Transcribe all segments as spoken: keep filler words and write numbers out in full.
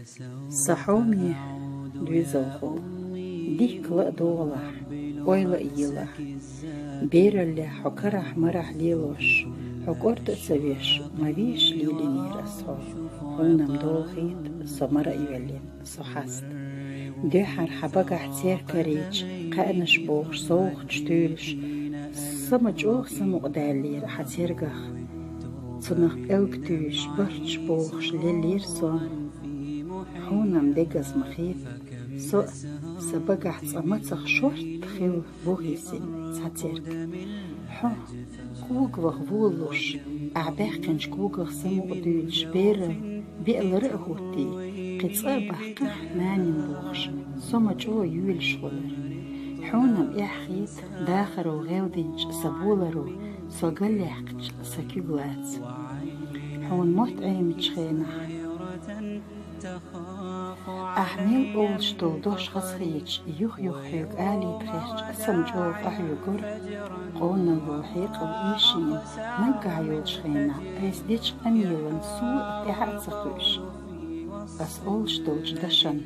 Сан хьоме доьзалхо, дикка ла а догӀалахь, ойла а елахь. Бераллехь хьо карахь-марахь лелош, хьо кӀорда а ца веш, ма веша лелийнера ас хьо. Хьуна-м долахийта со мара а йоьллина, со хьаста. Дуьххьара хьан багахь церкарийча кхаьънаш бохуш, совгӀаташ туьйлуш, са ма чӀогӀа самукъадаьллера хьан цергах. Цунах пӀелг туьйсуш, барташ бохуш леллера со. Хьуна-м дегаза ма хета, со а сан багахь цкъа мацах шортта хилла бохийсина цхьа церг. Хьо, кӀогаваха волалуш, ахь баьккхинчу когах самукъадуьйлуш, берал, беалара а хӀуттий, кхин цкъа а баккхахь, нанин бохуш, со ма чӀогӀа йоьлуш хилар. Хьуна-м эхь хета, дахаро гӀелдинчу сан боларо со галъяьккхича сан куьг лаца. Хьуна мотт Ӏемачу хенахь, ахь мел олуш долу дош хазахеташ, юх-юха хьоьга алийта хьаьжча, аса-м чӀогӀа къахьоьгура. Къоналло хьекъал ийшина, наггахь йолчу хенахь, айса дечу къамелан суо а тӀаьхьа а ца кхуьуш. Ас олуш долчу дашан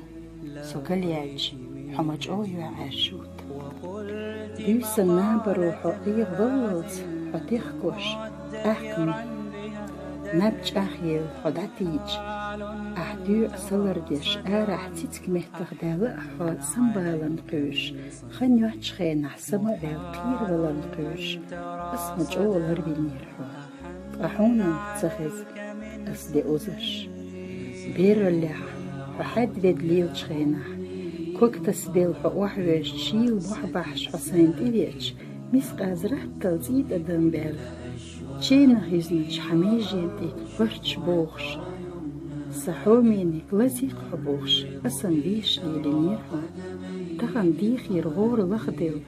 со галъяьлча, хьо ма чӀогӀа юьхьӀаьржа ву. Буьйсан набаро хьо Ӏехаваллалц, хьо техкош, тӀаккха наб чӀагӀъелла хьо дӀатийча, ахь доьӀа са лардеш, арахь цициг меттах даьлла а хьо самабаларна кхуьуш, хан йоцчу хенахь сама а ваьлла кхераваларна кхуьуш, ас ма чӀогӀа ларвинера хьо. Ткъа хьуна ца хеза ас де озарш. Бераллехь хьо хьаьдда-ведда лелачу хенахь, ког тасабелла хьо охьавоьжча, шийла мохь бахьаш хьо сайна тӀевеача, мискъаза раттал цӀий тӀадам баьлла, ченах юьзначу хьан межен тӀе барт бохуш, сан хьомениг лазийкх хьо бохуш, аса-м веша лелийнера хьо. Тахана дехира гӀора лахделла,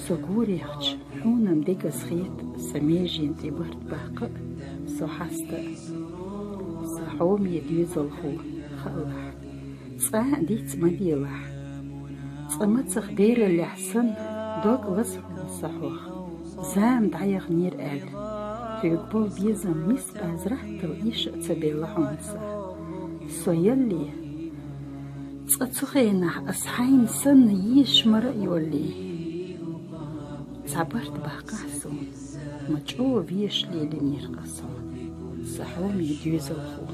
со гурехча, хьуна-м дегаза хета сан межен тӀе барт баккха а, со хьаста а. Сан хьоме доьзалхо, хаалахь, цкъа а диц ма делахь. Цкъа мацах бераллехь санна, дог лаза хьуна сан хьох, зама дӀаяханера аьлла. Хьоьга болу безам мискъаза раттал иша а ца белла хьуна сан. Со ялле, цкъа цу хенахь ас хьайна санна езаш мара а йоллий, цхьа барт баккхахь суна, ма чӀогӀа веша лелийнера ас хьо, сан хьоме доьзалхо.